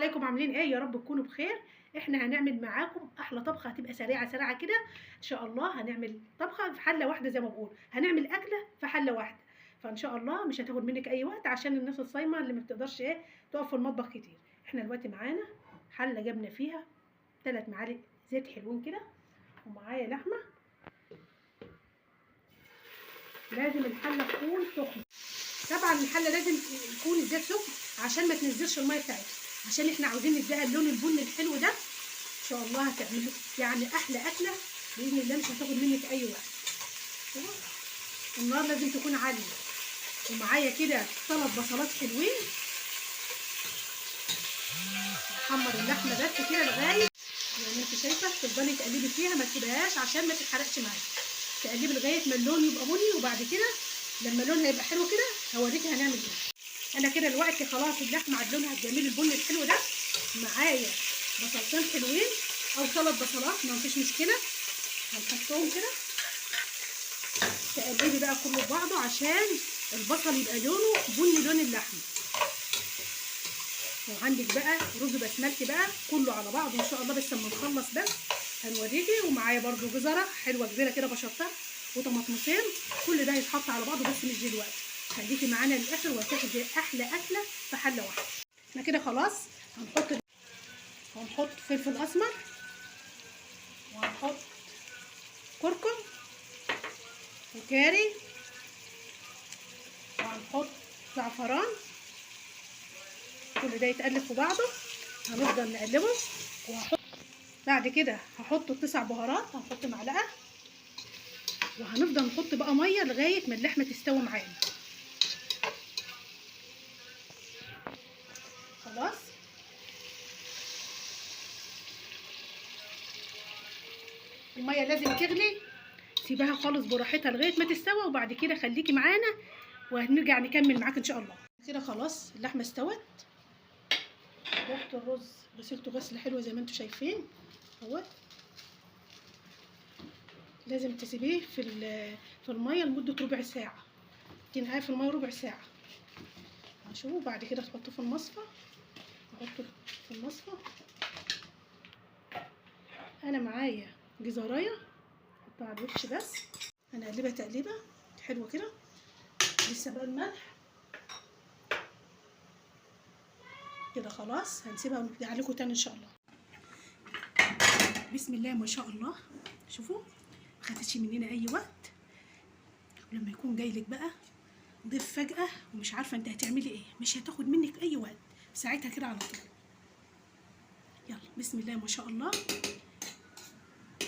عليكم، عاملين ايه؟ يا رب تكونوا بخير. احنا هنعمل معاكم احلى طبخه، هتبقى سريعة سريعة كده ان شاء الله. هنعمل طبخه في حله واحدة، زي ما بقول هنعمل اكله في حله واحدة، فان شاء الله مش هتاخد منك اي وقت عشان الناس الصايمه اللي ما بتقدرش ايه تقف في المطبخ كتير. احنا دلوقتي معانا حله جبنا فيها 3 معالق زيت حلوين كده، ومعايا لحمه. لازم الحلة تكون سخنة، طبعا الحلة لازم يكون الزيت سخن عشان ما تنزلش المية بتاعتها، عشان احنا عاوزين نديها اللون البني الحلو ده. ان شاء الله هتعمل يعني احلى اكله باذن الله، مش هتاخد منك اي وقت. النار لازم تكون عالية. ومعايا كده 3 بصلات حلوين، نحمر اللحمة بس كده لغاية يعني انت شايفه، تفضلي تقلبي فيها ما تسيبهاش عشان ما تتحرقش معاكي، تقلبي لغاية ما اللون يبقى بني، وبعد كده لما لونها يبقى حلو كده هوريكي هنعمل ايه. انا كده الوقت خلاص اللحمة عاد لونها الجميل البني الحلو ده. معايا بصلتين حلوين او 3 بصلات ما فيش مشكلة، هنحطهم كده. تقلبي بقى كله ببعضه عشان البصل يبقى لونه بني لون اللحمة. وعندك بقى رز بسملتي بقى كله على بعضه ان شاء الله، بس لما نخلص بس هنوريكي. ومعايا برده جزرة حلوة كبيرة كده بشطها وطماطمتين، كل ده هيتحط على بعضه بس مش دلوقتي، خليكي معانا للاخر وهتاخدي احلى اكله في حله واحدة. احنا كده خلاص هنحط فلفل اسمر، وهنحط كركم وكاري، وهنحط زعفران. كل ده يتقلب في بعضه، هنفضل نقلبه. وهحط بعد كده هحط 9 بهارات، هنحط معلقه، وهنفضل نحط بقى مية لغاية ما اللحمة تستوي معانا. خلاص المية لازم تغلي، سيبها خالص براحتها لغاية ما تستوي، وبعد كده خليكي معانا وهنرجع نكمل معاك ان شاء الله. كده خلاص اللحمة استوت، ضفت الرز غسلته غسله حلوة زي ما انتم شايفين اهوت. لازم تسيبيه في المية لمدة ربع ساعة، تنقعيه في المية ربع ساعة هشوفه. بعد كده تحطوه في المصفى، احطه في المصفى. انا معايا جزرايه احطها على الوش بس، هنقلبها تقليبه حلوة كده. لسه بقى الملح كده خلاص، هنسيبها ونرجع لكم تاني ان شاء الله. بسم الله ما شاء الله، شوفوا ما خدتش مننا اي وقت. ولما يكون جاي لك بقى ضيف فجأة ومش عارفه انت هتعملي ايه، مش هتاخد منك اي وقت، ساعتها كده على طول. يلا بسم الله ما شاء الله،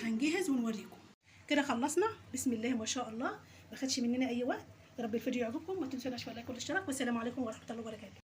هنجهز ونوريكم. كده خلصنا بسم الله ما شاء الله، ما خدش مننا اي وقت. يا رب الفيديو يعجبكم، ما تنسوناش في ال like والاشتراك، والسلام عليكم ورحمة الله وبركاته.